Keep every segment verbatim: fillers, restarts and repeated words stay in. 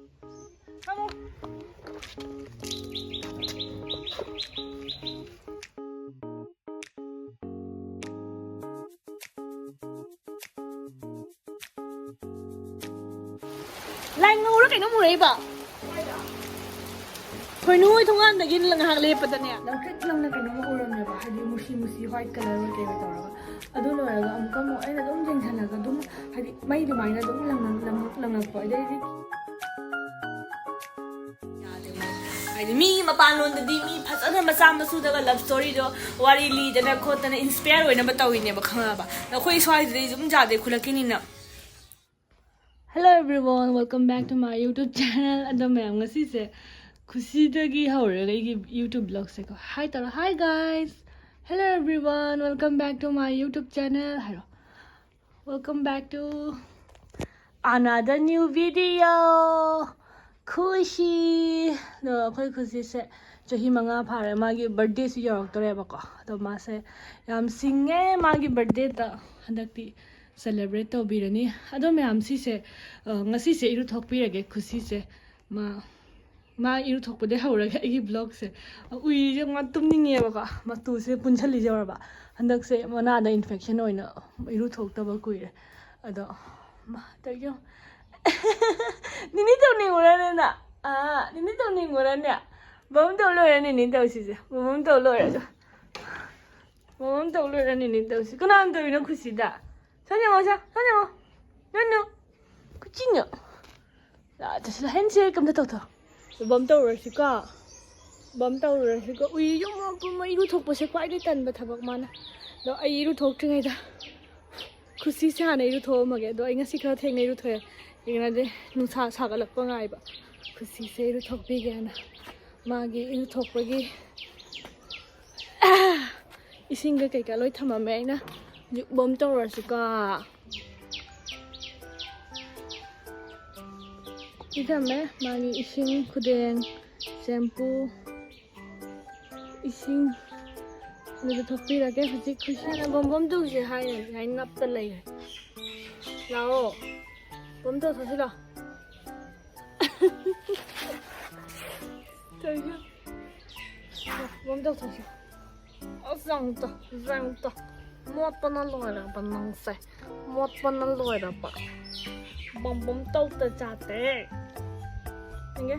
ꯂꯥꯏ ꯉꯧꯔ ꯀꯩꯅꯣꯝ ꯎꯔꯛꯏꯕ꯫ ꯈꯣꯏꯅꯨ ꯍꯣꯏ ꯊꯣꯡꯒꯥꯟꯗꯒꯤ ꯉꯥꯏꯍꯥꯛ ꯂꯦꯞꯄꯗꯅꯦ, ꯂꯪꯇ꯭ꯔꯤꯛ ꯂꯪꯅ ꯀꯩꯅꯣꯝꯃ ꯎꯔꯝꯃꯦꯕ, ꯍꯥꯏꯗꯤ ꯃꯨꯁꯤ ꯃꯨꯁꯤ ꯋꯥꯏꯠ ꯀꯂꯔ ꯑꯣꯏ ꯀꯩ ꯑꯣꯏ ꯇꯧꯔꯒ꯫ ꯑꯗꯨ ꯂꯣꯏꯔꯒ ꯑꯃꯨꯛꯀ ꯑꯃꯨꯛ ꯑꯩꯅ ꯑꯗꯨꯝ ꯌꯦꯡꯁꯜꯂꯒ ꯑꯗꯨꯝ, ꯍꯥꯏꯗꯤ ꯃꯩ ꯑꯗꯨꯃꯥꯏꯅ ꯑꯗꯨꯝ ꯂꯪꯉꯛ- ꯂꯪꯉꯛ- ꯂꯪꯉꯛꯄ꯫ ꯑꯗꯩꯗꯤ ꯍꯥꯏꯗꯤ ꯃꯤ ꯃꯄꯥꯟꯂꯣꯝꯗꯗꯤ ꯃꯤ ꯐꯖꯅ ꯃꯆꯥ ꯃꯁꯨꯗꯒ ꯂꯞ ꯁ꯭ꯇꯣꯔꯤꯗꯣ, ꯋꯥꯔꯤ ꯂꯤꯗꯅ ꯈꯣꯠꯇꯅ ꯏꯟꯁꯄꯤꯌꯔ ꯑꯣꯏꯅꯕ ꯇꯧꯔꯤꯅꯦꯕ, ꯈꯪꯉꯕ? ꯑꯩꯈꯣꯏ ꯁ꯭ꯋꯥꯏꯗꯗꯤ ꯑꯗꯨꯝ ꯌꯥꯗꯦ, ꯈꯨꯜꯂꯛꯀꯤꯅꯤꯅ꯫ Hello everyone, welcome back to my YouTube channel. ꯑꯗꯣ ꯃꯌꯥꯝ, ꯉꯁꯤꯁꯦ ꯈꯨꯁꯤꯗꯒꯤ ꯍꯧꯔꯒ ꯑꯩꯒꯤ YouTube vlogꯁꯦ ꯀꯣ꯫ Hi ꯇꯧꯔꯣ, hi guys. Hello everyone, welcome back to my YouTube channel ꯍꯥꯏꯔꯣ꯫ Welcome back to another new video. ꯈꯨꯁꯤ꯫ ꯑꯗꯣ ꯑꯩꯈꯣꯏ ꯈꯨꯁꯤꯁꯦ ꯆꯍꯤ ꯃꯉꯥ ꯐꯥꯔꯦ꯫ ꯃꯥꯒꯤ ꯕꯔꯊꯗꯦꯁꯨ ꯌꯧꯔꯛꯇꯣꯔꯦꯕꯀꯣ꯫ ꯑꯗꯣ ꯃꯥꯁꯦ ꯌꯥꯝ ꯁꯤꯡꯉꯦ꯫ ꯃꯥꯒꯤ ꯕꯔꯊꯗꯦꯗ ꯍꯟꯗꯛꯇꯤ ꯁꯦꯂꯦꯕ꯭ꯔꯦꯠ ꯇꯧꯕꯤꯔꯅꯤ꯫ ꯑꯗꯣ ꯃꯌꯥꯝ, ꯁꯤꯁꯦ, ꯑ, ꯉꯁꯤꯁꯦ ꯏꯔꯨꯊꯣꯛꯄꯤꯔꯒꯦ ꯈꯨꯁꯤꯁꯦ꯫ ꯃꯥ, ꯃꯥ ꯏꯔꯨꯊꯣꯛꯄꯗꯩ ꯍꯧꯔꯒ ꯑꯩꯒꯤ vlogꯁꯦ꯫ ꯎꯏꯔꯤꯁꯦ ꯃꯥ ꯇꯨꯝꯅꯤꯡꯉꯦꯕꯀꯣ꯫ ꯃꯇꯨꯁꯦ ꯄꯨꯟꯁꯜꯂꯤꯁꯦ ꯌꯧꯔꯕ꯫ ꯍꯟꯗꯛꯁꯦ ꯃꯅꯥꯗ ꯏꯟꯐꯦꯛꯁꯟ ꯑꯣꯏꯅ ꯏꯔꯨꯊꯣꯛꯇꯕ ꯀꯨꯏꯔꯦ꯫ ꯑꯗꯣ ꯃꯥ ꯇꯧꯔꯤꯁꯦ ꯌꯦꯡꯉꯣ꯫ ꯅꯤꯅꯤ ꯇꯧꯅꯤꯡꯉꯨꯔꯅꯦ ꯅꯪ? ꯑꯥ, ꯅꯤꯅꯤ ꯇꯧꯅꯤꯡꯉꯨꯔꯅꯦ? ꯕꯝ ꯇꯧ ꯂꯣꯏꯔꯦ ꯅꯤꯅꯤ ꯇꯧꯁꯤꯁꯦ꯫ ꯕꯝ ꯇꯧ ꯂꯣꯏꯔꯦ ꯑꯗꯣ꯫ ꯕꯝ ꯇꯧ ꯂꯣꯏꯔꯦ ꯅꯤꯅꯤ ꯇꯧꯁꯤ꯫ ꯀꯅꯥꯅ ꯇꯧꯔꯤꯅꯣ ꯈꯨꯁꯤꯗ? ꯁꯣꯝ ꯌꯦꯡꯉꯣ, ꯁꯣꯝ, ꯁꯣꯝ ꯌꯦꯡꯉꯣ꯫ ꯅꯨ, ꯅꯨ꯫ ꯈꯨꯆꯤꯡꯅ꯫ ꯂꯥꯛꯑꯣ, ꯆꯠꯁꯤꯂꯥꯎ꯫ ꯍꯦꯟꯁꯦ ꯀꯝꯇ ꯇꯧꯊꯣꯛ꯫ ꯕꯝ ꯇꯧꯔꯨꯔꯁꯤꯀꯣ꯫ ꯕꯝ ꯇꯧꯔꯨꯔꯁꯤꯀꯣ꯫ ꯎꯏ, ꯌꯨꯝ ꯃ-, ꯀꯨꯝ ꯃ-, ꯏꯔꯨꯊꯣꯛꯄꯁꯦ ꯈ꯭ꯋꯥꯏꯗꯒꯤ ꯇꯟꯕ ꯊꯕꯛ ꯃꯥꯅ꯫ ꯑꯗꯣ ꯑꯩ ꯏꯔꯨꯊꯣꯛꯇ꯭ꯔꯤꯉꯩꯗ ꯈꯨꯁꯤꯁꯦ ꯍꯥꯟꯅ ꯏꯔꯨꯊꯣꯛꯑꯝꯃꯒꯦ꯫ ꯑꯗꯣ ꯑꯩ ꯉꯁꯤ ꯈꯔ ꯊꯦꯡꯅ ꯏꯔꯨꯊꯣꯛꯑꯦ꯫ ꯀꯩꯒꯤꯅꯣꯗꯤ ꯅꯨꯡꯁꯥ ꯁꯥꯒꯠꯂꯛꯄ ꯉꯥꯏꯕ꯫ ꯈꯨꯁꯤꯁꯦ ꯏꯔꯨꯊꯣꯛꯄꯤꯒꯦꯅ꯫ ꯃꯥꯒꯤ ꯏꯔꯨꯊꯣꯛꯄꯒꯤ ꯏꯁꯤꯡꯒ ꯀꯩꯀꯥ ꯂꯣꯏ ꯊꯝꯃꯝꯃꯦ ꯑꯩꯅ꯫ ꯍꯧꯖꯤꯛ ꯕꯝ ꯇꯧꯔꯁꯤꯀꯣ꯫ ꯁꯤ ꯊꯝꯃꯦ ꯃꯥꯒꯤ ꯏꯁꯤꯡ, ꯈꯨꯗꯦꯡ, ꯁꯦꯝꯄꯨ, ꯏꯁꯤꯡ꯫ ꯑꯗꯨꯗ ꯊꯣꯛꯄꯤꯔꯒꯦ ꯍꯧꯖꯤꯛ ꯈꯨꯁꯤ꯫ ꯕꯝ ꯕꯝ ꯇꯧꯁꯦ ꯍꯥꯏꯅ ꯉꯥꯏ ꯅꯞꯇ ꯂꯩꯔꯦ꯫ ꯂꯥꯛꯑꯣ꯫ ꯕꯝ ꯇꯧꯊꯣꯛꯁꯤ ꯂꯥꯛꯑꯣ꯫ ꯀꯩꯅꯣ? ꯃꯝ ꯇꯧꯊꯣꯛꯁꯤ꯫ ꯑꯁ, ꯌꯥꯝ ꯇ-, ꯌꯥꯝ ꯇ-, ꯃꯣꯠꯄꯅ ꯂꯣꯏꯔꯕ ꯅꯪꯁꯦ꯫ ꯃꯣꯠꯄꯅ ꯂꯣꯏꯔꯕ꯫ ꯕꯝ ꯕꯝ ꯇꯧꯗ ꯆꯥꯗꯦ꯫ ꯌꯦꯡꯒꯦ꯫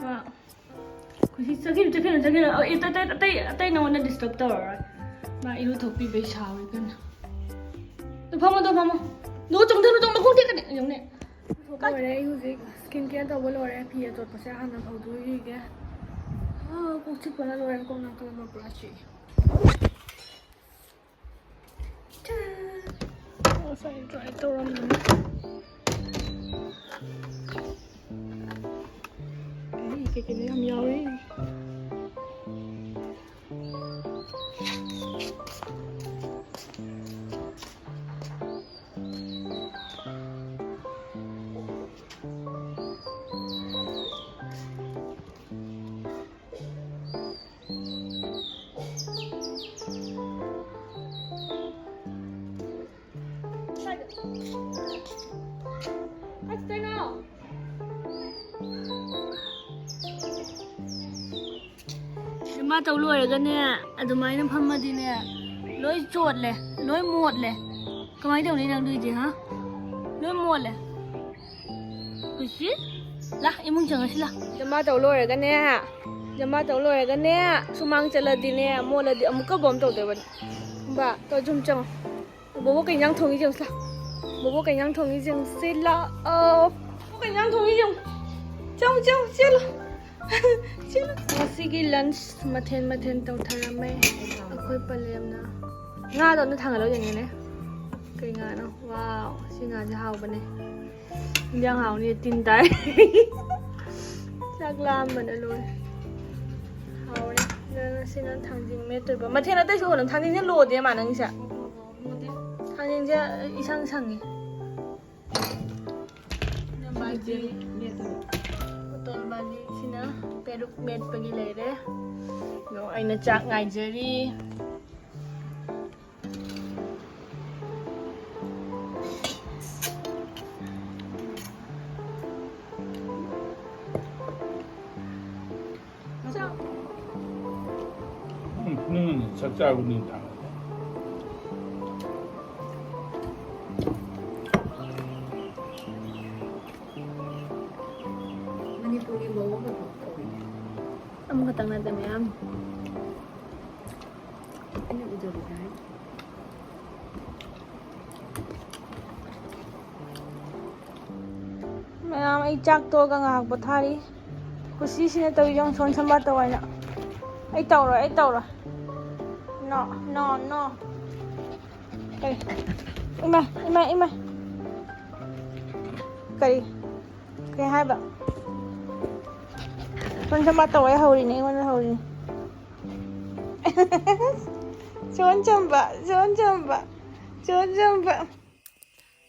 ꯃꯥ, ꯈꯨꯁꯤ, ꯆꯠꯈꯤꯅꯨ, ꯆꯠꯈꯤꯅꯨ, ꯆꯠꯈꯤꯅꯨ꯫ ꯑ, ꯑꯇꯩ, ꯑꯇꯩ, ꯑꯇꯩ, ꯑꯇꯩ ꯅꯉꯣꯟꯗ disturb ꯇꯧꯔꯔꯣꯏ꯫ ꯃꯥ ꯏꯔꯨ ꯊꯣꯛꯄꯤꯕꯩ ꯁꯥꯎꯔꯤ ꯀꯟꯅ꯫ ꯇꯨ ꯐꯝꯃꯣ, ꯇꯨ ꯐꯝꯃꯣ꯫ ꯅꯣ, ꯆꯣꯡꯊꯅꯨ, ꯆꯣꯡꯊꯅꯨ, ꯈꯣꯡ ꯇꯦꯛꯀꯅꯤ꯫ ꯌꯦꯡꯉꯨꯅꯦ꯫ ꯂꯣꯏꯔꯦ, ꯑꯩ ꯍꯧꯖꯤꯛ skin care ꯇꯧꯕ ꯂꯣꯏꯔꯦ꯫ ꯐꯤ ꯑꯆꯣꯠꯄꯁꯦ ꯍꯥꯟꯅ ꯐꯧꯗꯣꯛꯈꯤꯒꯦ꯫ ꯑꯥ, ꯀꯣꯛ ꯆꯤꯛꯄꯅ ꯂꯣꯏꯔꯦ, ꯀꯣꯛ ꯅꯥꯀꯜ ꯑꯃ ꯄꯨꯔꯥ ꯆꯤꯛꯏ꯫ ꯉꯁꯥꯏ dry ꯇꯧꯔꯝꯕꯅꯤ꯫ ꯑꯩ ꯀꯩꯀꯩꯅꯣ ꯌꯥꯝ ꯌꯥꯎꯔꯤ꯫ ꯃꯥ ꯇꯧ ꯂꯣꯏꯔꯒꯅꯦ, ꯑꯗꯨꯃꯥꯏꯅ ꯐꯝꯃꯗꯤꯅꯦ, ꯂꯣꯏ ꯆꯣꯠꯂꯦ, ꯂꯣꯏ ꯃꯣꯠꯂꯦ꯫ ꯀꯃꯥꯏꯅ ꯇꯧꯅꯤ ꯅꯪꯗꯣꯏꯁꯦ, ꯍꯥ? ꯂꯣꯏ ꯃꯣꯠꯂꯦ꯫ ꯀꯨꯁꯤ? ꯂꯥ, ꯏꯃꯨꯡ ꯆꯪꯉꯁꯤ ꯂꯥ꯫ ꯖꯃꯥ ꯇꯧ ꯂꯣꯏꯔꯒꯅꯦ, ꯖꯃꯥ ꯇꯧ ꯂꯣꯏꯔꯒꯅꯦ, ꯁꯨꯃꯥꯡ ꯆꯠꯂꯗꯤꯅꯦ, ꯃꯣꯠꯂꯗꯤ ꯑꯃꯨꯛꯀ ꯕꯣꯝ ꯇꯧꯗꯣꯏꯕꯅꯦ꯫ ꯕꯥ, ꯇꯣ ꯁꯨꯝ ꯆꯪꯉꯣ꯫ ꯕꯣꯕꯣꯛ ꯀꯩ ꯏꯟꯖꯥꯡ ꯊꯣꯡꯉꯤ ꯌꯦꯡꯉꯨꯁꯤ ꯂꯥ꯫ ꯕꯣꯕꯣꯛ ꯀꯩ ꯏꯟꯖꯥꯡ ꯊꯣꯡꯉꯤ ꯌꯦꯡꯉꯨꯁꯤ ꯂꯥꯛꯑꯣ꯫ ꯕꯣꯕꯣꯛ ꯀꯩ ꯏꯟꯖꯥꯡ ꯊꯣꯡꯉꯤ ꯌꯦꯡꯉꯨ꯫ ꯆꯪꯉꯨ, ꯆꯪꯉꯨ, ꯆꯦꯜꯂꯨ꯫ ꯆꯦꯜꯂꯨ꯫ ꯉꯁꯤꯒꯤ ꯂꯟꯁ ꯃꯊꯦꯜ ꯃꯊꯦꯜ ꯇꯧꯊꯔꯝꯃꯦ ꯑꯩꯈꯣꯏ ꯄꯂꯦꯝꯅ꯫ ꯉꯥꯗꯣ ꯑꯝꯇ ꯊꯥꯡꯒꯠꯂꯣ ꯌꯦꯡꯒꯦꯅꯦ꯫ ꯀꯩ ꯉꯥꯅꯣ? ꯋꯥꯎ, ꯁꯤ ꯉꯥꯁꯦ ꯍꯥꯎꯕꯅꯦ꯫ ꯏꯟꯖꯥꯡ ꯍꯥꯎꯅꯤ ꯇꯤꯟ ꯇꯥꯏ꯫ ꯆꯥꯛ ꯂꯥꯝꯕꯅ ꯂꯣꯏꯔꯦ꯫ ꯍꯥꯎꯔꯦ꯫ ꯑꯗꯨꯅ ꯁꯤꯅ ꯊꯥꯡꯖꯤꯡ ꯃꯦꯠꯇꯣꯏꯕ꯫ ꯃꯊꯦꯜ ꯑꯇꯩꯁꯨ ꯍꯣꯠꯅ ꯊꯥꯡꯖꯤꯡꯁꯦ ꯂꯣꯗꯦ ꯃꯥ ꯅꯪꯒꯤꯁꯦ꯫ ꯊꯥꯡꯖꯤꯡꯁꯦ ꯏꯁꯪ ꯁꯪꯉꯤ꯫ ꯕꯥꯖꯤ, ꯄꯣꯇꯣꯜ ꯕꯥꯖꯤꯁꯤꯅ ꯄꯦꯔꯨꯛ ꯃꯦꯠꯄꯒꯤ ꯂꯩꯔꯦ꯫ ꯑꯗꯣ ꯑꯩꯅ ꯆꯥꯛ ꯉꯥꯏꯖꯔꯤ꯫ ꯆꯥꯛ꯫ ꯎꯝ, ꯅꯪ ꯆꯥꯛ ꯆꯥꯕ ꯅꯨꯃꯤꯗꯥꯡ꯫ ꯃꯅꯤꯄꯨꯔꯒꯤ ꯃꯑꯣꯡ ꯑꯃ ꯇꯧꯋꯤ꯫ ꯑꯃꯈꯛꯇꯪ ꯅꯠꯇꯦ, ꯃꯌꯥꯝ꯫ ꯑꯩꯅ ꯎꯖꯕꯗ ꯍꯥꯏ꯫ ꯃꯌꯥꯝ, ꯑꯩ ꯆꯥꯛ ꯇꯣꯛꯑꯒ ꯉꯥꯏꯍꯥꯛ ꯄꯣꯊꯥꯔꯤ꯫ ꯀꯨꯁꯤꯁꯤꯅ ꯇꯧꯔꯤ ꯌꯦꯡꯉꯨ, ꯁꯣꯟ ꯁꯝꯕꯥ ꯇꯧ ꯍꯥꯏꯅ꯫ ꯑꯩ ꯇꯧꯔꯣꯏ, ꯑꯩ ꯇꯧꯔꯣꯏ꯫ No, no, no. ꯀꯔꯤ? ꯏꯃꯥ, ꯏꯃꯥ, ꯏꯃꯥ꯫ ꯀꯔꯤ? ꯀꯩ ꯍꯥꯏꯕ? ꯁꯣꯟ ꯁꯝꯕꯥ ꯇꯧ ꯍꯥꯏ ꯍꯧꯔꯤꯅꯦ, ꯑꯩꯉꯣꯟꯗ ꯍꯧꯔꯤꯅꯦ꯫ ꯆꯣꯟ ꯆꯝꯕ, ꯆꯣꯟ ꯆꯝꯕ, ꯆꯣꯟ ꯆꯝꯕ꯫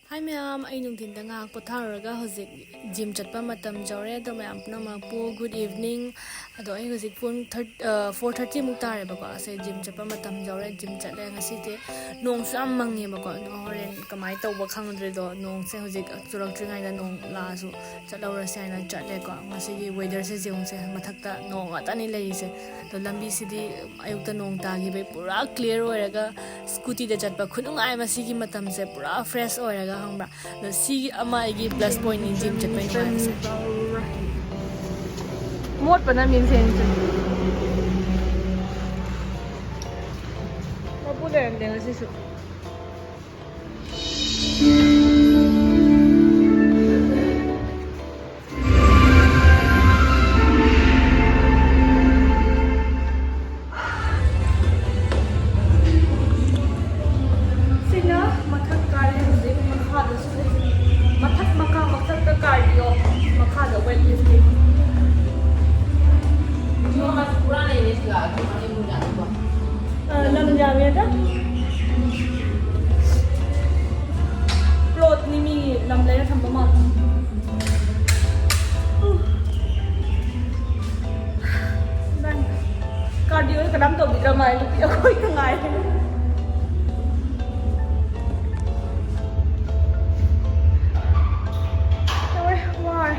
ꯍꯥꯏ ꯃꯌꯥꯝ, ꯑꯩ ꯅꯨꯡꯊꯤꯟꯗ ꯉꯥꯏꯍꯥꯛ ꯄꯣꯊꯥꯔꯨꯔꯒ ꯍꯧꯖꯤꯛ ꯖꯤꯝ ꯆꯠꯄ ꯃꯇꯝ ꯌꯧꯔꯦ꯫ ꯑꯗꯣ ꯃꯌꯥꯝ ꯄꯨꯝꯅꯃꯛꯄꯨ good evening꯫ ꯑꯗꯣ ꯑꯩ ꯍꯧꯖꯤꯛ ꯄꯨꯡ ꯊꯥꯔ-, ꯑ, four thirty ꯃꯨꯛ ꯇꯥꯔꯦꯕꯀꯣ꯫ ꯑꯁꯦ ꯖꯤꯝ ꯆꯠꯄ ꯃꯇꯝ ꯌꯧꯔꯦ꯫ ꯖꯤꯝ ꯆꯠꯂꯦ꯫ ꯉꯁꯤꯗꯤ ꯅꯣꯡꯁꯨ ꯌꯥꯝ ꯃꯪꯉꯦꯕꯀꯣ꯫ ꯑꯗꯣ ꯍꯣꯔꯦꯟ ꯀꯃꯥꯏꯅ ꯇꯧꯕ ꯈꯪꯗ꯭ꯔꯦꯗꯣ꯫ ꯅꯣꯡꯁꯦ ꯍꯧꯖꯤꯛ ꯆꯨꯔꯛꯇ꯭ꯔꯤꯉꯩꯗ ꯅꯣꯡ ꯂꯥꯛꯑꯁꯨ ꯆꯠꯍꯧꯔꯁꯦ ꯍꯥꯏꯅ ꯆꯠꯂꯦꯀꯣ꯫ ꯉꯁꯤꯒꯤ weatherꯁꯦ ꯌꯦꯡꯉꯨꯁꯦ, ꯃꯊꯛꯇ ꯅꯣꯡ ꯉꯥꯛꯇꯅꯤ ꯂꯩꯔꯤꯁꯦ꯫ ꯑꯗꯣ ꯂꯝꯕꯤꯁꯤꯗꯤ ꯑꯌꯨꯛꯇ ꯅꯣꯡ ꯇꯥꯈꯤꯕꯩ ꯄꯨꯔꯥ clear ꯑꯣꯏꯔꯒ scootyꯗ ꯆꯠꯄ ꯈꯨꯅꯨꯡꯉꯥꯏ ꯑꯃ, ꯁꯤꯒꯤ ꯃꯇꯝꯁꯦ ꯄꯨꯔꯥ fresh ꯑꯣꯏꯔꯒ, ꯈꯪꯕ꯭ꯔꯥ? ꯑꯗꯣ ꯁꯤꯒꯤ ꯑꯃ ꯑꯩꯒꯤ plus pointꯅꯤ ꯖꯤꯝ ꯆꯠꯄꯩ ꯅꯨꯡꯉꯥꯏꯕꯁꯦ꯫ ꯃꯣꯠꯄꯅ ꯃꯤꯡꯁꯦꯟꯁꯦ꯫ ꯃꯄꯨ ꯂꯩꯔꯝꯗꯦ ꯉꯁꯤꯁꯨ꯫ ꯁꯤꯅ ꯃꯊꯛ ꯀꯥꯔꯦ ꯍꯧꯖꯤꯛ, ꯃꯈꯥꯗꯁꯨ ꯂꯩ꯫ ꯃꯊꯛ ꯃꯈꯥ, ꯃꯊꯛꯇ cardio, ꯃꯈꯥꯗ weight lifting꯫ ꯑ, ꯂꯝ ꯌꯥꯝꯃꯦꯗ꯫ Plotꯅꯤ, ꯃꯤ ꯂꯝ ꯂꯩꯔ ꯊꯝꯕ ꯃꯥꯜꯂꯦ꯫ Cardio ꯀꯅꯥꯝ ꯇꯧꯕꯤꯗ꯭ꯔ ꯃꯥꯜꯂꯦ, ꯅꯨꯄꯤ ꯑꯩꯈꯣꯏꯗ ꯉꯥꯏꯔꯦ꯫ ꯇꯧꯔꯦ, ꯋꯥꯔꯦ꯫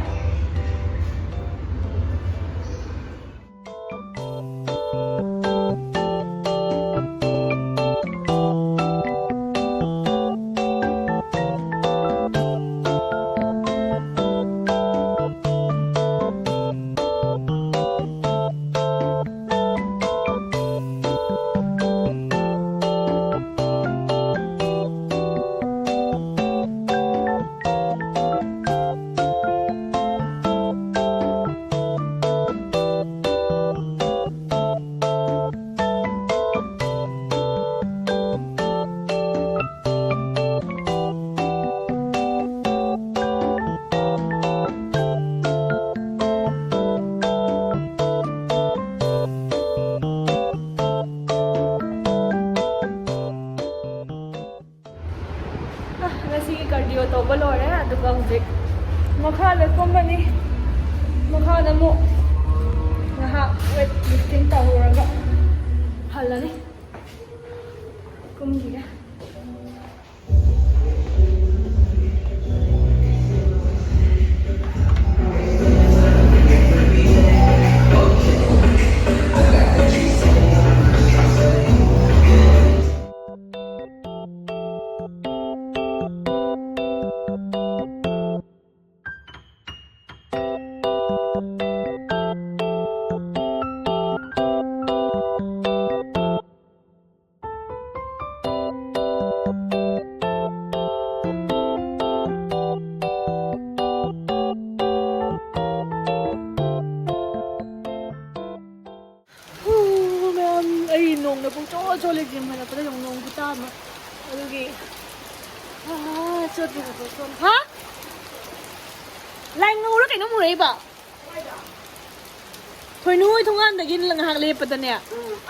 ꯑ, ꯉꯁꯤꯒꯤ cardio ꯇꯧꯕ ꯂꯣꯏꯔꯦ, ꯑꯗꯨꯒ ꯍꯧꯖꯤꯛ ꯃꯈꯥꯗ ꯀꯨꯝꯃꯅꯤ꯫ ꯃꯈꯥꯗ ꯑꯃꯨꯛ ꯉꯥꯏꯍꯥꯛ weight lifting ꯇꯧꯔꯨꯔꯒ ꯍꯜꯂꯅꯤ꯫ ꯀꯨꯝꯈꯤꯒꯦ꯫ ꯄꯨꯡ ꯆꯣꯠ ꯆꯣꯠꯂꯦ꯫ ꯖꯤꯝ ꯍꯜꯂꯛꯄꯗ ꯌꯦꯡꯉꯨ, ꯅꯣꯡ ꯈꯨꯇꯥ ꯑꯃ꯫ ꯑꯗꯨꯒꯤ, ꯑꯥ, ꯆꯣꯠꯄ ꯈꯣꯠꯄ ꯆꯣꯠ-, ꯍꯥ? ꯂꯥꯏ ꯉꯧꯔ ꯀꯩꯅꯣꯝ ꯎꯔꯛꯏꯕ? ꯊꯣꯏꯅꯨ ꯍꯣꯏ ꯊꯣꯡꯒꯥꯟꯗꯒꯤ ꯉꯥꯏꯍꯥꯛ ꯂꯦꯞꯄꯗꯅꯦ,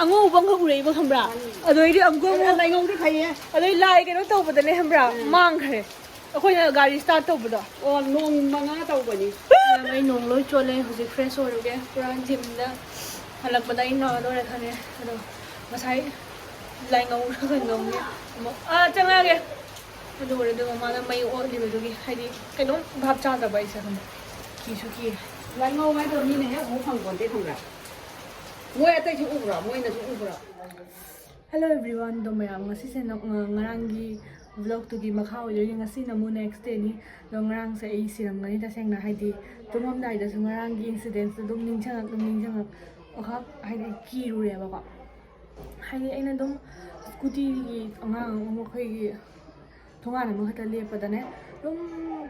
ꯑꯉꯧꯕ ꯑꯃꯈꯛ ꯎꯔꯛꯏꯕ, ꯈꯪꯕ꯭ꯔꯥ? ꯑꯗꯨꯗꯩꯗꯤ ꯑꯃꯨꯛꯀ ꯑꯃꯨꯛ ꯂꯥꯏꯉꯧꯗꯤ ꯐꯩꯌꯦ꯫ ꯑꯗꯨꯗꯩ ꯂꯥꯏ ꯀꯩꯅꯣ ꯇꯧꯕꯗꯅꯦ, ꯈꯪꯕ꯭ꯔꯥ? ꯃꯥꯡꯈ꯭ꯔꯦ꯫ ꯑꯩꯈꯣꯏꯅ ꯒꯥꯔꯤ ꯁ꯭ꯇꯥꯔꯠ ꯇꯧꯕꯗꯣ꯫ ꯑꯣ, ꯅꯣꯡ ꯃꯉꯥ ꯇꯧꯕꯅꯤ꯫ ꯃꯌꯥꯝ, ꯑꯩ ꯅꯣꯡ ꯂꯣꯏ ꯆꯣꯠꯂꯦ꯫ ꯍꯧꯖꯤꯛ ꯐ꯭ꯔꯦꯁ ꯑꯣꯏꯔꯨꯒꯦ꯫ ꯄꯨꯔꯥ ꯖꯤꯝꯗ ꯍꯜꯂꯛꯄꯗ ꯑꯩ ꯅꯥꯗꯣꯔꯦ ꯈꯪꯉꯦ꯫ ꯑꯗꯣ ꯉꯁꯥꯏ ꯂꯥꯏꯉꯧꯔꯒ ꯉꯧꯉꯦ꯫ ꯑꯃꯨꯛ, ꯑꯥ, ꯆꯪꯉꯛꯑꯒꯦ꯫ ꯑꯗꯨ ꯑꯣꯏꯔꯦ, ꯑꯗꯨꯒ ꯃꯥꯅ ꯃꯩ ꯑꯣꯠꯂꯤꯕꯗꯨꯒꯤ, ꯍꯥꯏꯗꯤ, ꯀꯩꯅꯣꯝ ꯚꯥꯞ ꯆꯥꯗꯕ ꯑꯩꯁꯦ, ꯈꯪꯕ꯭ꯔꯥ? ꯀꯤꯁꯨ ꯀꯤ꯫ ꯂꯥꯏꯉꯧ ꯍꯥꯏꯗꯣ ꯃꯤꯅ ꯍꯦꯛ ꯎꯕ ꯐꯪꯄꯣꯟꯇꯦ, ꯈꯪꯕ꯭ꯔꯥ? ꯃꯣꯏ ꯑꯇꯩꯁꯨ ꯎꯕ꯭ꯔꯥ? ꯃꯣꯏꯅꯁꯨ ꯎꯕ꯭ꯔꯥ? Hello everyone, ꯑꯗꯣ ꯃꯌꯥꯝ, ꯉꯁꯤꯁꯦ ꯅ-, ꯉ-, ꯉꯔꯥꯡꯒꯤ ꯚ꯭ꯂꯣꯒꯇꯨꯒꯤ ꯃꯈꯥ ꯑꯣꯏꯗꯣꯏꯅꯤ꯫ ꯉꯁꯤꯅ ꯑꯃꯨꯛ ꯅꯦꯛꯁ ꯗꯦꯅꯤ꯫ ꯑꯗꯣ ꯉꯔꯥꯡꯁꯦ ꯑꯩ ꯁꯤꯔꯝꯒꯅꯤ ꯇꯁꯦꯡꯅ, ꯍꯥꯏꯗꯤ ꯇꯨꯝꯃꯝꯗꯥꯏꯗꯁꯨ ꯉꯔꯥꯡꯒꯤ ꯏꯟꯁꯤꯗꯦꯟꯁꯇꯣ ꯑꯗꯨꯝ ꯅꯤꯡꯁꯤꯡꯉꯛ-, ꯑꯗꯨꯝ ꯅꯤꯡꯁꯤꯡꯉꯛ-, ꯍꯥꯏꯗꯤ ꯀꯤꯔꯨꯔꯦꯕꯀꯣ꯫ ꯍꯥꯏꯗꯤ ꯑꯩꯅ ꯑꯗꯨꯝ ꯁ꯭ꯀꯨꯇꯤꯒꯤ ꯑꯉꯥꯡ ꯑꯃ ꯑꯩꯈꯣꯏꯒꯤ ꯊꯣꯡꯒꯥꯟ ꯑꯃꯈꯛꯇ ꯂꯦꯞꯄꯗꯅꯦ, ꯑꯗꯨꯝ,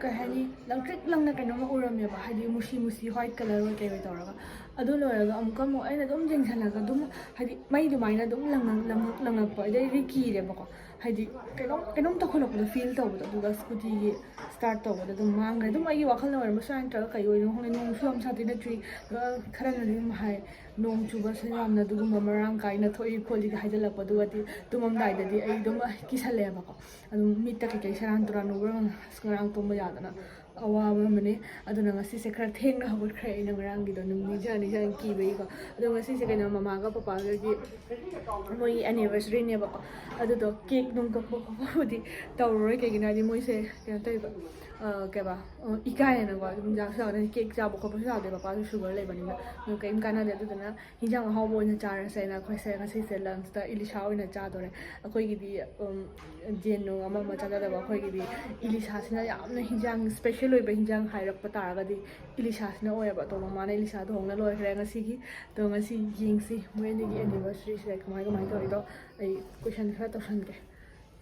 ꯀꯩ ꯍꯥꯏꯅꯤ, ꯂꯪꯇ꯭ꯔꯤꯛ ꯂꯪꯅ ꯀꯩꯅꯣꯝꯃ ꯎꯔꯝꯃꯦꯕ, ꯍꯥꯏꯗꯤ ꯃꯨꯁꯤ ꯃꯨꯁꯤ ꯋꯥꯏꯠ ꯀꯂꯔ ꯑꯣꯏ ꯀꯩ ꯑꯣꯏ ꯇꯧꯔꯒ꯫ ꯑꯗꯨ ꯂꯣꯏꯔꯒ ꯑꯃꯨꯛꯀ ꯑꯃꯨꯛ ꯑꯩꯅ ꯑꯗꯨꯝ ꯌꯦꯡꯁꯤꯜꯂꯒ ꯑꯗꯨꯝ, ꯍꯥꯏꯗꯤ ꯃꯩ ꯑꯗꯨꯃꯥꯏꯅ ꯑꯗꯨꯝ ꯂꯪꯉꯛ-, ꯂꯪꯉꯛ-, ꯂꯪꯉꯛꯄ, ꯑꯗꯩꯗꯤ ꯀꯤꯔꯦꯕꯀꯣ, ꯍꯥꯏꯗꯤ ꯀꯩꯅꯣꯝ, ꯀꯩꯅꯣꯝ ꯇꯧꯈꯠꯂꯛꯄꯗꯣ ꯐꯤꯜ ꯇꯧꯕꯗꯣ, ꯑꯗꯨꯒ ꯁ꯭ꯀꯨꯇꯤꯒꯤ ꯁ꯭ꯇꯥꯔꯠ ꯇꯧꯕꯗ ꯑꯗꯨꯝ ꯃꯥꯡꯈ꯭ꯔꯦ꯫ ꯑꯗꯨꯝ ꯑꯩꯒꯤ ꯋꯥꯈꯜꯅ ꯑꯣꯏꯔꯝꯕꯁꯨ ꯌꯥꯏ, ꯅꯠꯇ꯭ꯔꯒ ꯀꯩ ꯑꯣꯏꯗꯣꯏꯅꯣ ꯈꯪꯗꯦ, ꯅꯣꯡꯁꯨ ꯌꯥꯝ ꯁꯥꯊꯤ ꯅꯠꯇ꯭ꯔꯤ꯫ ꯑꯗꯨꯒ ꯈꯔꯅꯗꯤ ꯑꯗꯨꯝ ꯍꯥꯏ, "ꯅꯣꯡ ꯆꯨꯕꯁꯦ ꯌꯥꯝꯅ ꯑꯗꯨꯒꯨꯝꯕ ꯃꯔꯥꯡ ꯀꯥꯏꯅ ꯊꯣꯛꯏ ꯈꯣꯠꯂꯤꯒ" ꯍꯥꯏꯖꯜꯂꯛꯄ, ꯑꯗꯨꯒꯗꯤ ꯇꯨꯝꯃꯝꯗꯥꯏꯗꯗꯤ ꯑꯩ ꯑꯗꯨꯝ ꯀꯤꯁꯜꯂꯛꯑꯦꯕꯀꯣ꯫ ꯑꯗꯨꯝ ꯃꯤꯠꯇ ꯀꯩꯀꯩ ꯁꯦꯔꯥꯟ ꯇꯨꯔꯥꯟ ꯎꯕ꯭ꯔꯥ ꯈꯪꯗꯦ꯫ ꯑꯁ, ꯉꯔꯥꯡ ꯇꯨꯝꯕ ꯌꯥꯗꯅ ꯑꯋꯥꯕ ꯑꯃꯅꯤ꯫ ꯑꯗꯨꯅ ꯉꯁꯤꯁꯦ ꯈꯔ ꯊꯦꯡꯅ ꯍꯧꯒꯠꯈ꯭ꯔꯦ ꯑꯩꯅ ꯉꯔꯥꯡꯒꯤꯗꯣ, ꯑꯗꯨꯝ ꯅꯤꯡꯁꯤꯡꯉ ꯅꯤꯡꯁꯤꯡꯉ ꯀꯤꯕꯒꯤꯀꯣ꯫ ꯑꯗꯣ ꯉꯁꯤꯁꯦ ꯀꯩꯅꯣ, ꯃꯃꯥꯒ ꯄꯄꯥꯒꯒꯤ ꯃꯣꯏꯒꯤ ꯑꯦꯅꯤꯚꯔꯁꯔꯤꯅꯦꯕꯀꯣ꯫ ꯑꯗꯨꯗꯣ ꯀꯦꯛ ꯅꯨꯡ ꯀꯛꯄ ꯈꯣꯠꯄꯕꯨꯗꯤ ꯇꯧꯔꯔꯣꯏ, ꯀꯩꯒꯤꯅꯣ ꯍꯥꯏꯗꯤ ꯃꯣꯏꯁꯦ ꯀꯩꯅꯣ ꯇꯧꯋꯦꯕ, ꯑ, ꯀꯩꯕꯥ, ꯑ, ꯏꯀꯥꯏꯌꯦꯅꯀꯣ꯫ ꯑꯗꯨꯝ ꯌꯥꯁꯨ ꯌꯥꯗꯦ, ꯀꯦꯛ ꯆꯥꯕ ꯈꯣꯠꯄꯁꯨ ꯌꯥꯗꯦ, ꯄꯄꯥꯁꯨ ꯁꯨꯒꯔ ꯂꯩꯕꯅꯤꯅ꯫ ꯑꯗꯨ ꯀꯩꯝ ꯀꯥꯟꯅꯗꯦ꯫ ꯑꯗꯨꯗꯨꯅ ꯍꯤꯟꯖꯥꯡ ꯑꯍꯥꯎꯕ ꯑꯣꯏꯅ ꯆꯥꯔꯁꯦꯅ ꯑꯩꯈꯣꯏꯁꯦ ꯉꯁꯤꯁꯦ ꯂꯟꯁꯇ ꯏꯂꯤꯁꯥ ꯑꯣꯏꯅ ꯆꯥꯗꯣꯔꯦ꯫ ꯑꯩꯈꯣꯏꯒꯤꯗꯤ, ꯎꯝ, ꯌꯦꯟ ꯅꯨꯡ ꯑꯃ ꯑꯃ ꯆꯥꯖꯗꯕ꯫ ꯑꯩꯈꯣꯏꯒꯤꯗꯤ ꯏꯂꯤꯁꯥꯁꯤꯅ ꯌꯥꯝꯅ ꯍꯤꯟꯖꯥꯡ ꯁ꯭ꯄꯦꯁꯦꯜ ꯑꯣꯏꯕ ꯍꯤꯟꯖꯥꯡ ꯍꯥꯏꯔꯛꯄ ꯇꯥꯔꯒꯗꯤ ꯏꯂꯤꯁꯥꯁꯤꯅ ꯑꯣꯏꯌꯦꯕ꯫ ꯑꯗꯣ ꯃꯃꯥꯅ ꯏꯂꯤꯁꯥ ꯊꯣꯡꯅ ꯂꯣꯏꯈ꯭ꯔꯦ ꯉꯁꯤꯒꯤ꯫ ꯑꯗꯣ ꯉꯁꯤ ꯌꯦꯡꯁꯤ ꯃꯣꯏ ꯑꯅꯤꯒꯤ ꯑꯦꯅꯤꯚꯔꯁꯔꯤꯁꯦ ꯀꯃꯥꯏ ꯀꯃꯥꯏꯅ ꯇꯧꯔꯤꯗꯣ꯫ ꯑꯩ ꯀꯣꯏꯁꯟ ꯈꯔ ꯇꯧꯁꯟꯒꯦ꯫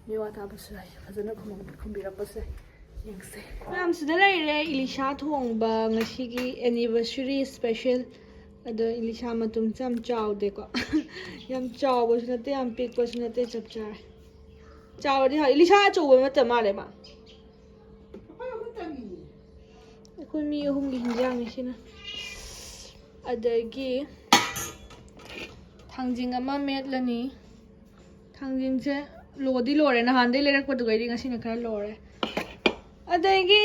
ꯃꯤꯋꯥ ꯇꯥꯕꯁꯨ ꯌꯥꯏ, ꯐꯖꯅ ꯈꯨꯝꯃꯝ-, ꯈꯨꯝꯕꯤꯔꯛꯄꯁꯦ ꯌꯦꯡꯁꯦ꯫ ꯃꯌꯥꯝ, ꯁꯤꯗ ꯂꯩꯔꯦ ꯏꯂꯤꯁꯥ ꯊꯣꯡꯕ, ꯉꯁꯤꯒꯤ ꯑꯦꯅꯤꯚꯔꯁꯔꯤ ꯁ꯭ꯄꯦꯁꯦꯜ ꯑꯗꯣ ꯏꯂꯤꯁꯥ ꯃꯇꯨꯝꯁꯦ ꯌꯥꯝ ꯆꯥꯎꯗꯦꯀꯣ꯫ ꯌꯥꯝ ꯆꯥꯎꯕꯁꯨ ꯅꯠꯇꯦ, ꯌꯥꯝ ꯄꯤꯛꯄꯁꯨ ꯅꯠꯇꯦ, ꯆꯞ ꯆꯥꯔꯦ꯫ ꯆꯥꯎꯔꯗꯤ ꯍꯥꯎ-, ꯏꯂꯤꯁꯥ ꯑꯆꯧꯕ ꯅꯠꯇ ꯃꯥꯜꯂꯦ ꯃꯥ꯫ ꯑꯩꯈꯣꯏ ꯃꯤ ꯑꯍꯨꯝꯒꯤ ꯍꯤꯟꯖꯥꯡꯅꯤ ꯁꯤꯅ꯫ ꯑꯗꯒꯤ ꯊꯥꯡꯖꯤꯡ ꯑꯃ ꯃꯦꯠꯂꯅꯤ꯫ ꯊꯥꯡꯖꯤꯡꯁꯦ ꯂꯣꯗꯤ ꯂꯣꯔꯦ, ꯅꯍꯥꯟꯗꯩ ꯂꯩꯔꯛꯄꯗꯨꯒꯩꯗꯤ ꯉꯁꯤꯅ ꯈꯔ ꯂꯣꯔꯦ꯫ ꯑꯗꯒꯤ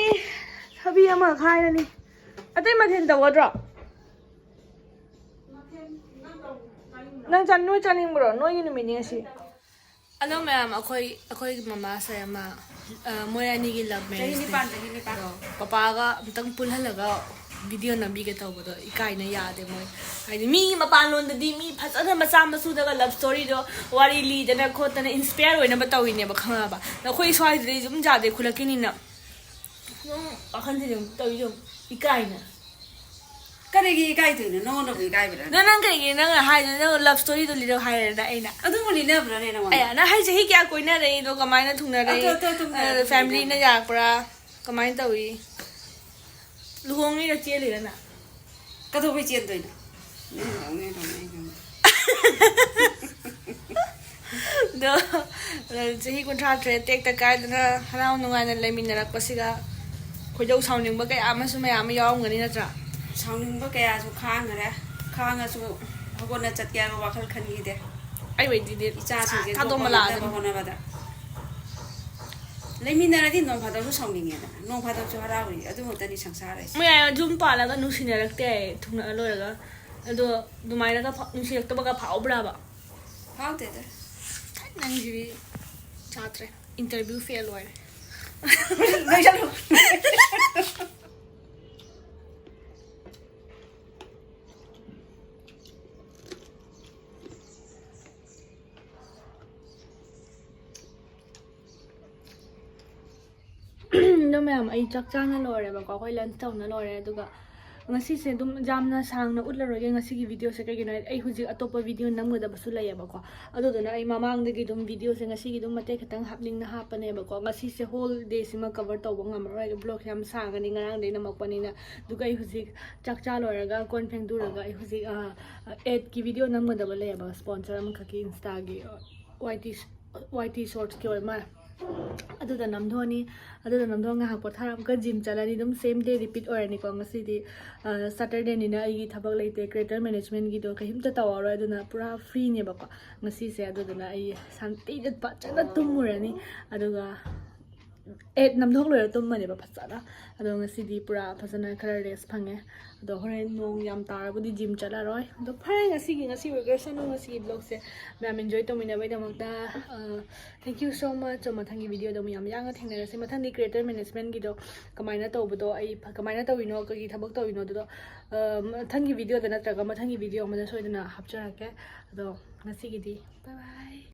ꯊꯕꯤ ꯑꯃ ꯈꯥꯏꯔꯅꯤ꯫ ꯑꯇꯩ ꯃꯊꯦꯜ ꯇꯧꯒꯗ꯭ꯔꯣ? ꯅꯪ ꯆꯥ-, ꯅꯣꯏ ꯆꯥꯅꯤꯡꯕ꯭ꯔꯣ? ꯅꯣꯏꯒꯤ ꯅꯨꯃꯤꯠꯅꯤ ꯉꯁꯤ꯫ ꯑꯗꯣ ꯃꯌꯥꯝ, ꯑꯩꯈꯣꯏ, ꯑꯩꯈꯣꯏꯒꯤ ꯃꯃꯥꯁꯦ ꯑꯃ, ꯑ, ꯃꯣꯏ ꯑꯅꯤꯒꯤ ꯂꯞ ꯆꯍꯤ ꯃꯦꯔꯤꯖꯅꯦ꯫ ꯅꯤꯄꯥꯟ, ꯆꯍꯤ ꯅꯤꯄꯥꯟ꯫ ꯑꯗꯣ ꯄꯄꯥꯒ ꯑꯝꯇꯪ ꯄꯨꯜꯍꯜꯂꯒ ꯚꯤꯗꯤꯑꯣ ꯅꯝꯕꯤꯒꯦ ꯇꯧꯕꯗꯣ ꯏꯀꯥꯏꯅ ꯌꯥꯗꯦ ꯃꯣꯏ꯫ ꯍꯥꯏꯗꯤ ꯃꯤ ꯃꯄꯥꯟꯂꯣꯝꯗꯗꯤ ꯃꯤ ꯐꯖꯅ ꯃꯆꯥ ꯃꯁꯨꯗꯒ ꯂꯞ ꯁ꯭ꯇꯣꯔꯤꯗꯣ, ꯋꯥꯔꯤ ꯂꯤꯗꯅ ꯈꯣꯠꯇꯅ ꯏꯟꯁꯄꯤꯌꯔ ꯑꯣꯏꯅꯕ ꯇꯧꯔꯤꯅꯦꯕ, ꯈꯪꯉꯕ? ꯑꯗꯣ ꯑꯩꯈꯣꯏ ꯁ꯭ꯋꯥꯏꯗꯗꯤ ꯑꯗꯨꯝ ꯌꯥꯗꯦ, ꯈꯨꯜꯂꯛꯀꯤꯅꯤꯅ꯫ ꯑꯗꯨꯝ ꯋꯥꯈꯜꯁꯦ ꯑꯗꯨꯝ ꯇꯧꯔꯤꯁꯦ ꯌꯦꯡꯉꯨ, ꯏꯀꯥꯏꯅ꯫ ꯀꯔꯤꯒꯤ ꯏꯀꯥꯏꯗꯣꯏꯅꯣ? ꯅꯉꯣꯟꯗꯕꯨ ꯏꯀꯥꯏꯕ꯭ꯔꯥ? ꯅꯪ, ꯅꯪ ꯀꯩꯒꯤ, ꯅꯪꯅ ꯍꯥꯏꯗꯣ, ꯅꯪ ꯂꯞ ꯁ꯭ꯇꯣꯔꯤꯗꯣ ꯂꯤꯔꯣ ꯍꯥꯏꯔꯦꯗꯅ ꯑꯩꯅ꯫ ꯑꯗꯨꯕꯨ ꯂꯤꯅꯕ꯭ꯔꯥꯅꯦ ꯅꯉꯣꯟꯗ? ꯑꯌꯥ, ꯅꯪ ꯍꯥꯏꯁꯦ ꯆꯍꯤ ꯀꯌꯥ ꯀꯣꯏꯅꯔꯛꯏꯅꯣ, ꯀꯃꯥꯏꯅ ꯊꯨꯡꯅꯔꯛꯏ? ꯑꯗꯨ, ꯑꯗꯨ, ꯑꯗꯨꯝ ꯑ, ꯌꯥꯔꯦ, ꯑꯗꯨꯝ ꯐꯦꯃꯤꯂꯤꯅ ꯌꯥꯔꯦ꯫ ꯌꯥꯔꯛꯄ꯭ꯔꯥ? ꯀꯃꯥꯏꯅ ꯇꯧꯏ? ꯂꯨꯍꯣꯡꯉꯤꯔ ꯆꯦꯜꯂꯤꯔ ꯅꯪ? ꯀꯩꯗꯧꯕꯩ ꯆꯦꯟꯗꯣꯏꯅꯣ? ꯅꯪ ꯂꯨꯍꯣꯡꯉꯦ, ꯂꯨꯍꯣꯡꯉꯦ, ꯂꯨꯍꯣꯡꯉꯦ꯫ ꯑꯗꯣ, ꯆꯍꯤ ꯀꯨꯟꯊ꯭ꯔꯥ ꯇꯔꯦꯠ ꯇꯦꯛꯇ ꯀꯥꯏꯗꯅ ꯍꯔꯥꯎ ꯅꯨꯡꯉꯥꯏꯅ ꯂꯩꯃꯤꯟꯅꯔꯛꯄꯁꯤꯗ ꯈꯣꯏꯗꯧ ꯁꯥꯎꯅꯤꯡꯕ ꯀꯌꯥ ꯑꯃꯁꯨ ꯃꯌꯥꯝ ꯑꯃ ꯌꯥꯎꯔꯝꯒꯅꯤ, ꯅꯠꯇ꯭ꯔꯥ? ꯁꯥꯎꯅꯤꯡꯕ ꯀꯌꯥꯁꯨ ꯈꯥꯡꯈ꯭ꯔꯦ꯫ ꯈꯥꯡꯉꯁꯨ ꯍꯧꯒꯠꯅ ꯆꯠꯀꯦ ꯍꯥꯏꯕ ꯋꯥꯈꯜ ꯈꯟꯈꯤꯗꯦ꯫ ꯑꯩ ꯑꯣꯏꯗꯤꯅꯦ ꯏꯆꯥꯁꯤꯡꯁꯦ ꯊꯥꯗꯣꯛꯑꯝꯃ ꯌꯣꯛꯄ ꯂꯥꯛꯑꯗꯝꯅꯤ꯫ ꯉꯝꯅꯕ ꯍꯣꯠꯅꯕꯗ꯫ ꯂꯩꯃꯤꯟꯅꯔꯗꯤ ꯅꯣꯡ ꯐꯥꯗꯣꯛꯁꯨ ꯁꯥꯎꯅꯤꯡꯉꯦꯗꯅ, ꯅꯣꯡ ꯐꯥꯗꯣꯛꯁꯨ ꯍꯔꯥꯎꯔꯤ, ꯑꯗꯨ ꯈꯛꯇꯅꯤ ꯁꯪꯁꯥꯔ ꯍꯥꯏꯁꯦ꯫ ꯃꯣꯏ ꯑꯥ ꯌꯨꯝ ꯄꯥꯜꯂꯒ ꯅꯨꯡꯁꯤꯅꯔꯛꯇꯦ ꯍꯥꯏꯌꯦ, ꯊꯨꯡꯅ ꯂꯣꯏꯔꯒ꯫ ꯑꯗꯣ ꯑꯗꯨꯃꯥꯏꯅꯒ ꯐꯥꯎ-, ꯅꯨꯡꯁꯤꯔꯛꯇꯕꯒ ꯐꯥꯎꯕ꯭ꯔꯕ? ꯐꯥꯎꯗꯦꯗ꯫ ꯅꯪꯁꯤꯗꯤ ꯆꯥꯗ꯭ꯔꯦ, ꯏꯟꯇꯔꯚ꯭ꯌꯨ ꯐꯦꯜ ꯑꯣꯏꯔꯦ꯫ ꯂꯣꯏꯁꯜꯂꯨ꯫ ꯑꯗꯣ ꯃꯌꯥꯝ, ꯑꯩ ꯆꯥꯛ ꯆꯥꯅ ꯂꯣꯏꯔꯦꯕꯀꯣ, ꯑꯩꯈꯣꯏ ꯂꯟꯁ ꯇꯧꯅ ꯂꯣꯏꯔꯦ, ꯑꯗꯨꯒ ꯉꯁꯤꯁꯦ ꯑꯗꯨꯝ ꯌꯥꯝꯅ ꯁꯥꯡꯅ ꯎꯠꯂꯔꯣꯏꯒꯦ ꯉꯁꯤꯒꯤ ꯚꯤꯗꯤꯑꯣꯁꯦ꯫ ꯀꯩꯒꯤꯅꯣ ꯍꯥꯏꯗꯤ ꯑꯩ ꯍꯧꯖꯤꯛ ꯑꯇꯣꯞꯄ ꯚꯤꯗꯤꯑꯣ ꯅꯝꯒꯗꯕꯁꯨ ꯂꯩꯌꯦꯕꯀꯣ꯫ ꯑꯗꯨꯗꯨꯅ ꯑꯩ ꯃꯃꯥꯡꯗꯒꯤ ꯑꯗꯨꯝ ꯚꯤꯗꯤꯑꯣꯁꯦ ꯉꯁꯤꯒꯤ ꯑꯗꯨꯝ ꯃꯇꯦꯛ ꯈꯤꯇꯪ ꯍꯥꯞꯅꯤꯡꯅ ꯍꯥꯞꯄꯅꯦꯕꯀꯣ꯫ ꯉꯁꯤꯁꯦ ꯍꯣꯜ ꯗꯦꯁꯤꯃ ꯀꯕꯔ ꯇꯧꯕ ꯉꯝꯃꯔꯣꯏ, ꯚ꯭ꯂꯣꯒ ꯌꯥꯝ ꯁꯥꯡꯉꯅꯤ ꯉꯔꯥꯡꯗꯩ ꯅꯝꯃꯛꯄꯅꯤꯅ꯫ ꯑꯗꯨꯒ ꯑꯩ ꯍꯧꯖꯤꯛ ꯆꯥꯛ ꯆꯥ ꯂꯣꯏꯔꯒ ꯀꯣꯟ ꯐꯦꯡꯗꯣꯛꯎꯔꯒ ꯑꯩ ꯍꯧꯖꯤꯛ ꯑꯦꯗꯀꯤ ꯚꯤꯗꯤꯑꯣ ꯅꯝꯒꯗꯕ ꯂꯩꯌꯦꯕ, ꯁ꯭ꯄꯣꯟꯁꯔ ꯑꯃꯈꯛꯀꯤ ꯏꯟꯁꯇꯥꯒꯤ, ꯋꯥꯏ ꯇꯤ ꯋꯥꯏ ꯇꯤ ꯁꯣꯔꯠꯁꯀꯤ ꯑꯣꯏ ꯃꯥꯜꯂꯦ꯫ ꯑꯗꯨꯗ ꯅꯝꯊꯣꯛꯑꯅꯤ꯫ ꯑꯗꯨꯗ ꯅꯝꯊꯣꯛꯑ ꯉꯥꯏꯍꯥꯛ ꯄꯣꯊꯥꯔꯒ ꯑꯃꯨꯛꯀ ꯖꯤꯝ ꯆꯠꯂꯅꯤ꯫ ꯑꯗꯨꯝ ꯁꯦꯝ ꯗꯦ ꯔꯤꯄꯤꯠ ꯑꯣꯏꯔꯅꯤꯀꯣ꯫ ꯉꯁꯤꯗꯤ ꯁꯇꯔꯗꯦꯅꯤꯅ ꯑꯩꯒꯤ ꯊꯕꯛ ꯂꯩꯇꯦ, ꯀ꯭ꯔꯤꯌꯦꯇꯔ ꯃꯦꯅꯦꯖꯃꯦꯟꯒꯤꯗꯣ ꯀꯩꯝꯇ ꯇꯧꯔꯔꯣꯏ꯫ ꯑꯗꯨꯅ ꯄꯨꯔꯥ ꯐ꯭ꯔꯤꯅꯦꯕꯀꯣ ꯉꯁꯤꯁꯦ꯫ ꯑꯗꯨꯗꯨꯅ ꯑꯩ ꯁꯥꯟꯇꯤꯗ ꯐꯖꯅ ꯇꯨꯝꯃꯨꯔꯅꯤ꯫ ꯑꯗꯨꯒ ꯑꯦꯗ ꯅꯝꯊꯣꯛ ꯂꯣꯏꯔ ꯇꯨꯝꯃꯅꯦꯕ ꯐꯖꯅ꯫ ꯑꯗꯣ ꯉꯁꯤꯗꯤ ꯄꯨꯔꯥ ꯐꯖꯅ ꯈꯔ ꯔꯦꯁ ꯐꯪꯉꯦ꯫ ꯑꯗꯣ ꯍꯣꯔꯦꯟ ꯅꯣꯡ ꯌꯥꯝ ꯇꯥꯔꯕꯨꯗꯤ ꯖꯤꯝ ꯆꯠꯂꯔꯣꯏ꯫ ꯑꯗꯣ ꯐꯔꯦ, ꯉꯁꯤꯒꯤ, ꯉꯁꯤ ꯑꯣꯏꯒ꯭ꯔꯁꯅꯨ, ꯉꯁꯤꯒꯤ ꯚ꯭ꯂꯣꯒꯁꯦ ꯃꯌꯥꯝ ꯏꯟꯖꯣꯏ ꯇꯧꯃꯤꯟꯅꯕꯒꯤꯗꯃꯛꯇ꯫ Thank you so much꯫ ꯃꯊꯪꯒꯤ ꯚꯤꯗꯤꯑꯣꯗ ꯑꯃꯨꯛ ꯌꯥꯝ ꯌꯥꯡꯅ ꯊꯦꯡꯅꯔꯁꯤ꯫ ꯃꯊꯪꯗꯤ ꯀ꯭ꯔꯤꯌꯦꯇꯔ ꯃꯦꯅꯦꯖꯃꯦꯟꯒꯤꯗꯣ ꯀꯃꯥꯏꯅ ꯇꯧꯕꯗꯣ, ꯑꯩ ꯐ- ꯀꯃꯥꯏꯅ ꯇꯧꯔꯤꯅꯣ, ꯀꯔꯤ ꯊꯕꯛ ꯇꯧꯔꯤꯅꯣ ꯑꯗꯨꯗꯣ, ꯑ, ꯃꯊꯪꯒꯤ ꯚꯤꯗꯤꯑꯣꯗ ꯅꯠꯇ꯭ꯔꯒ ꯃꯊꯪꯒꯤ ꯚꯤꯗꯤꯑꯣ ꯑꯃꯗ ꯁꯣꯏꯗꯅ ꯍꯥꯞꯆꯔꯛꯀꯦ꯫ ꯑꯗꯣ ꯉꯁꯤꯒꯤꯗꯤ bye bye꯫